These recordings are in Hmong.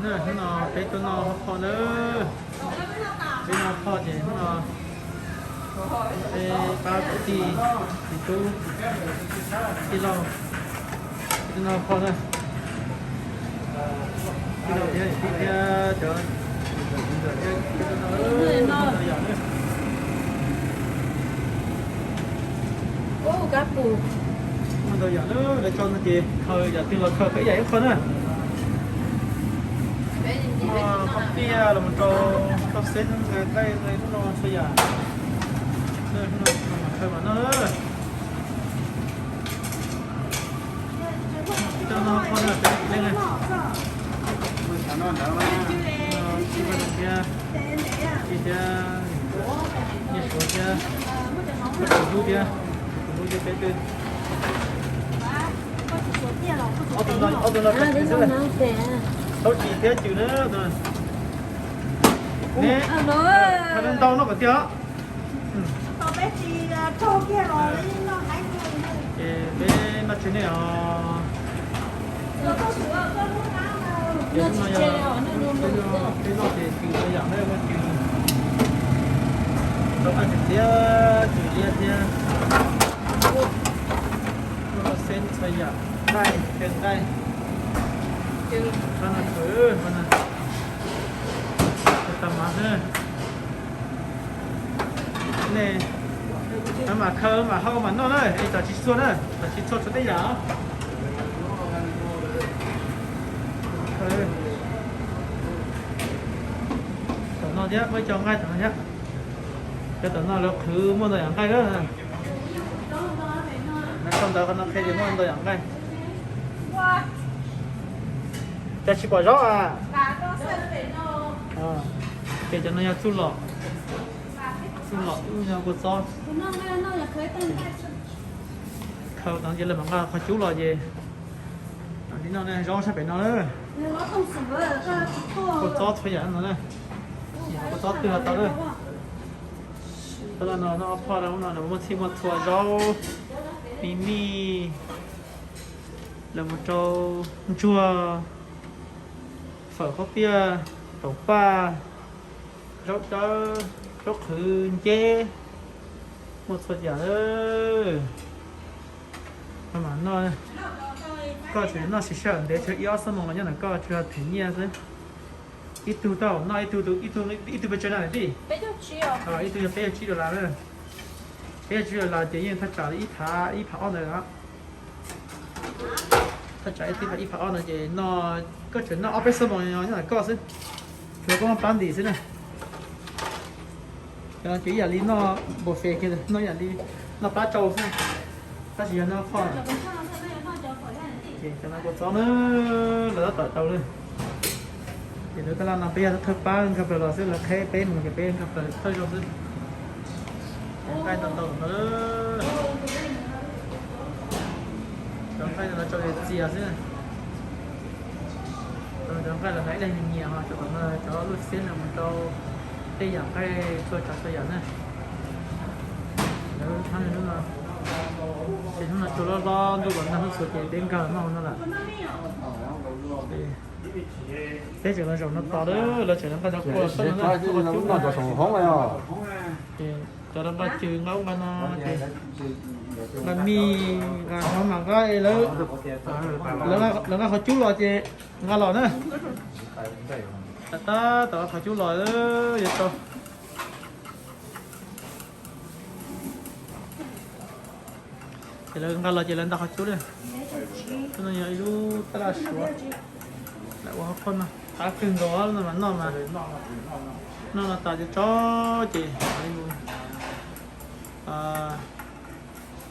Na, hnub no peb tuaj noj hot pot na. Peb noj hot pot ces hnub no peb pab kwv tij, txiv tub, tij laug, peb tuaj noj hot pot na. Tij laug thiab tij thiab cov, muaj ntau yam na, lawv tso no ces khaws yam twg los khaws, khaws ib yam ib qho na. Qhov tiaj los mus rau, rau xeb, nqaij, nqaij, hnub no txhua yam. Khaws mam noj. Coj noj hot pot na, peb leej na. Tsis paj thiab, tsis thiab, Nyiaj Suav thiab, Koj Tus Hlub thiab, Koj Tus Hlub thiab peb twb. Ob tug no, ob tug no khaws tsis xwb. Thaub Tsis thiab Cws na. Ne, ntau noj kom tiag. Ces peb noj tsis nej os. Ces hnub no yog peb noj ces Cws txhua yam na, muaj Cws, rau nqaij txiv txiav, Cws liab thiab, muaj xeb txhua yam, nqaij, nqaij, qab no khaws, qab no khaws tag mas xwb. Nej mam khaws mam hau mam noj na, es tom tsis txhua na, tom tsis txhua txhua tej yam. Tom no thiab muaj ib co nqaij tom no thiab. Cov tom no lawv qhwv muaj ntau yam nqaij lawm. Lawv sau ntawv qhov no qhia tias muaj ntau yam nqaij. Cas tsis pom zaub a? Ces cov no yog txuj lom, txuj lom wb yog kua txob. Khaws tod ces lawv mam nqa qhov cub los ces li no ne, zaub sab pem no na. Kua txob txhua yam no na. Kua txob twg los tau na. Tab no noj hot pot no, no muaj txhij muaj txhua zaub, mi mij, los mus rau ntsuag, fawm khaub piaj, taum paj, zaub dawb, zaub qhwv nceb, muaj txhua yam. Mam noj, koj tseem noj sij hawm ntev, tshuav ib ob xuab moos los nyob ntawm koj, tsuas yog them nyiaj xwb. Ib tug tau noj ib tug, ib tug pes tsawg na tij? Ib tug yog peb caug tsib dollar na. Peb caug tsib dollar ces yeej thaj tsam ib phav, ib phav ob ntawd. Thaj tsam ib phav, ib phav ob no ces no, koj tseem noj ob peb xuab moos nyob ntawm koj xwb, tsuas koj muab plab ntim xwb na. Cov no ces ib yam li noj buffet kiag, noj ib yam li noj plab tsau xwb, tab sis yog noj phoj. Ces cov no kua txob na, lawv tab tom tau na. Ces lawv taj laj no peb yog thawj pab nkag plaws los xwb, lawv qheb peb mus ces peb nkag plaws thawj zaug xwb. Nqaij ntau ntau no, cov nqaij no tso txias xwb. Cov nqaij los lawv ib leeg nyias, cov tom no cov lub xeb no mus rau tej yam nqaij txhua tsav txhua yam na. Lawv thab hnub no, ces hnub no tsuas loj loj ntuj los nag hnub txhua ces peb nkag los noj no lawm. Peb tseem los zaum no tos lawm, lawv tseem nqa cov kua los txog no, kua cub no. Ces cov nqa cws nqa ub nqa no ces nqa mij nqa hov mas nqa lawv, lawv nqa qhov cub los ces nqa los na. Tab tom qhov cub los yuav tau. Ces lawv nqa los ces lawv nta qhov cub li. Lub no yog ib lub taj laj Suav, lam ua hauv qhov no qab kawg nkaus no mas noj mas, noj no tas ces tso, ces mam li mus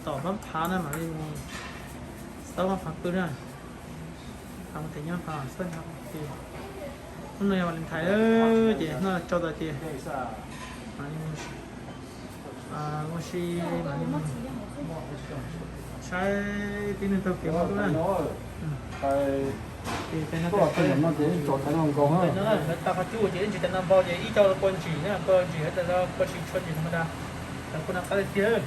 tom pab phav na, mam li mus xab pab phav pw na. Phav mus tes nyob phav xab phav pw. Hnub no yog Valentine ces noj tsau tas ces mam li mus ua si, mam li mus saib tib neeg taug kev mus na. Ces no, lawv tas qhov cub ces ib ntsis tas no npau ces ib co kua ntsis na, kua ntsis tas no kua tsis tshua ntsis no mas da, lawv kuj noj qab tiag tiag.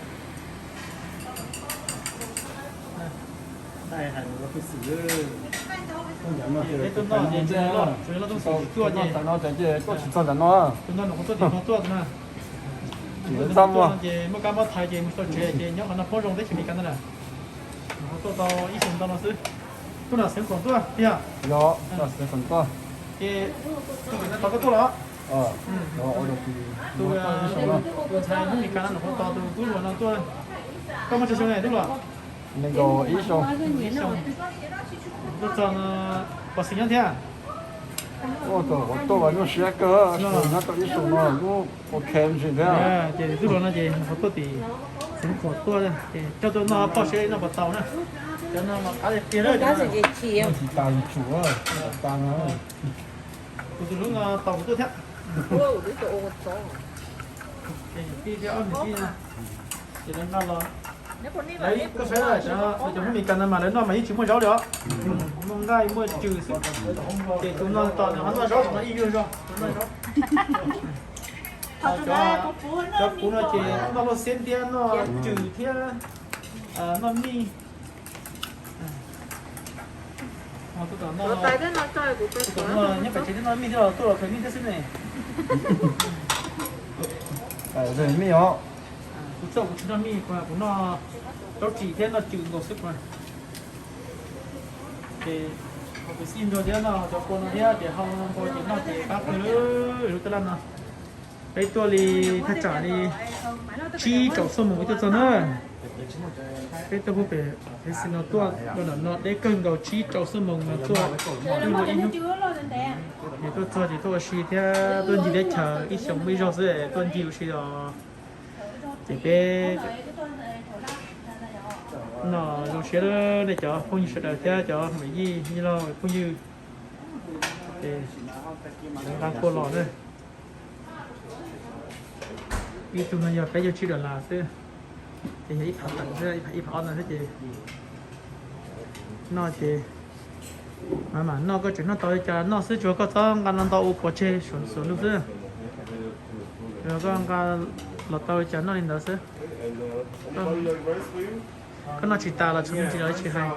Peb tuaj noj ces tsuas yog loj, tsuas yog loj tuaj xim tuaj ces, tuaj tsis txog ntawm no, tus no nyuam qhuav tuaj tim no tuaj na. Ces muaj kab mob thaiv ces mus tau tsev ces nyob qhov no poob zoo teb chaws Amelikas ntag na. Nyuam qhuav tuaj tau ib xyoos ntau no xwb. Tuaj nram Xeev Khuam tuaj tiag. Ces tus pem no tos koj tuaj los? Tus, tus ntxhais Hmoob Amelikas no nyuam qhuav tos tus tub hluas no tuaj. Koj muaj tsawg xyoo ne tub hluas? Nees nkaum ib xyoo. Tuaj txog no pom xwm nyob thiab? Tuaj los nyuaj siab kawg, nyob tau ib xyoos no kuj ok ntsis thiab. Ces tub hluas no ces nyuam qhuav tuaj tim Xeev Khuam tuaj ces coj tuaj noj poj siab noj puas tau na. Cov no mas qab tiag tiag na. Tsis tas yus tsum, tas no. Kuv tus hlub no tos kuv tuaj thiab. Ces niam tij thiab ob niam tij no ces lawv noj los, lawv, koj saib cov Hmoob Amelikas no mas lawv noj mas yeej tsis muaj zaub li os. Muaj nqaij muaj cws xwb. Ces tus no tos nws ho noj zaub, tus no ib yug zog noj zaub. Cov kuv no ces noj luaj xeb thiab noj cws thiab noj mij. Nyob pem tsev twb noj mij thiab los tuaj los khaws mij thiab xwb ne. Mij os. Kuv txawj kuv tsis noj mij, kuv noj zaub tsis thiab noj cws nkaus xwb. Ces kuv xij nrog thiab noj cov kua no thiab ces hau npau ces noj ces qab kawg lub taj laj no. Peb tuaj li thaj tsam li tsib rau xuab moos peb tuaj txog na. Peb tuaj pub pem peb xi no tuaj rau ntawm no deb kawg nkaus tsib rau xuab moos mas tuaj, tuaj ib hnub. Ces tuaj txog ces tuaj ua si thiab tuaj ncig teb chaws ib xyoos muaj ib zaug xwb tuaj ncig ua si os. Ces peb noj zoo siab nej cov phooj ywg sawv daws thiab cov me yij yij laug phooj ywg. Ces nqa kua los na. Ib tug no yog peb caug tsib dollar xwb, ces yog ib phav tawm xwb, ib phav, ib phav ob no xwb ces noj ces mam noj, koj tseem noj tau li cas noj xwb, tsuas koj txhob nqa no ntau ua pov tseg, xuav lug xwb. Koj nqa los tau li cas noj li ntawd xwb. Koj noj tsis tas los tshuav me ntsis los tsis hais.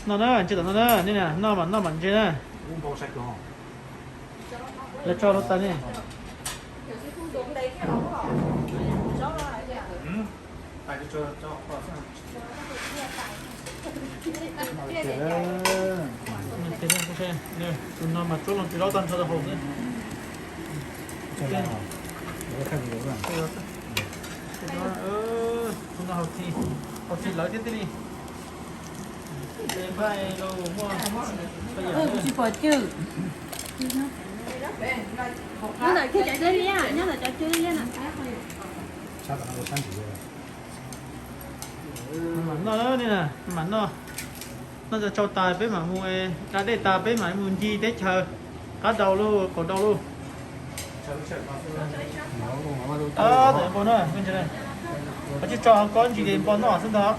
Noj na, ntse tom no na, nej noj mas noj mas ntse na. Lawv tso rau tas ne. Tus no mas tsuab loo tsis laub tag nrho rau hauv xwb. Tus no hauv txhis, hauv txhis lawv thiab tij li. Tsis pom cwj. Nyob ntawm kiag cov cwj liab, nyob ntawm cov cwj liab na. Mam noj, mam noj. Noj tsau tas peb mam mus da dej tas peb mam mus ncig teb chaws. Qab daus lauj, qaum daus lauj. Tam npau na, qhov tsis tso kob ntsis npau noj xwb ntag.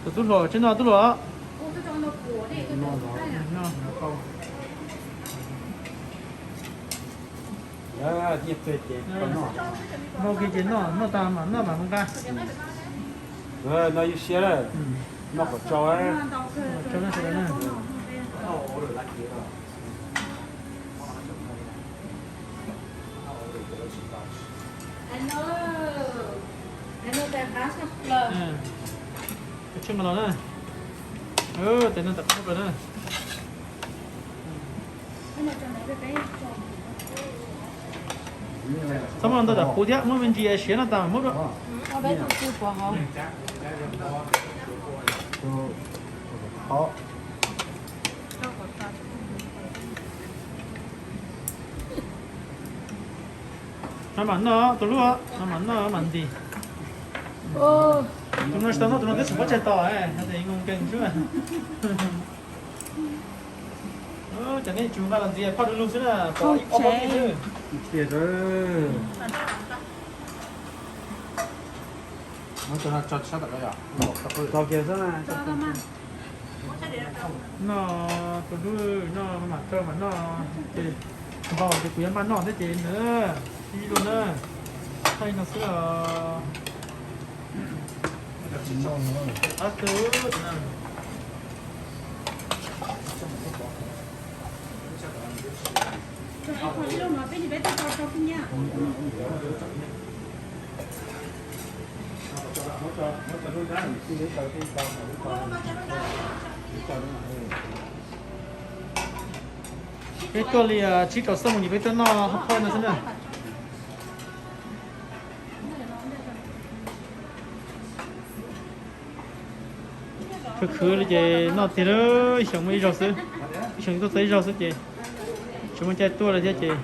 Tus tub hluas tsis noj tub hluas. Noj kiag ces noj, noj tas mam noj mam nqa. No ywj siab, noj kom tsau. Tsij mas los na. Tes no tam qub plaws na. Txhob muab ntau tam qub thiab, muab me ntsis siav no tas mam muab dua. No mam noj tus hlub, no mam noj mam nti. Tus no tsis tau noj, tus no twb tsis paub tseg tos, no ces ngoo nkees xwb. Cov nej tsis nqa los ntxias phoj du lug xwb na, pom ib ob pob xwb. Tiag. Muab cov no tso sab tom ko yom. Tso kiag xwb na. Noj tus hlub, noj mam rau mam noj ces npau ces kuv yuav maj noj thiab ces na, ib lub na, thaij no xwb os. Qab twg na. Peb tuaj li tsib rau xab moos ces peb tuaj noj hot pot no xwb na. Khwv khwv li ces noj tiag, ib xyoos muaj ib zaug xwb, ib xyoos tuaj txog ib zaug xwb ces tsis muaj caij tuaj li thiab ces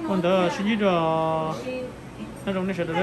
ua ntawd sib ntsib dua, nyob zoo nej sawv daws.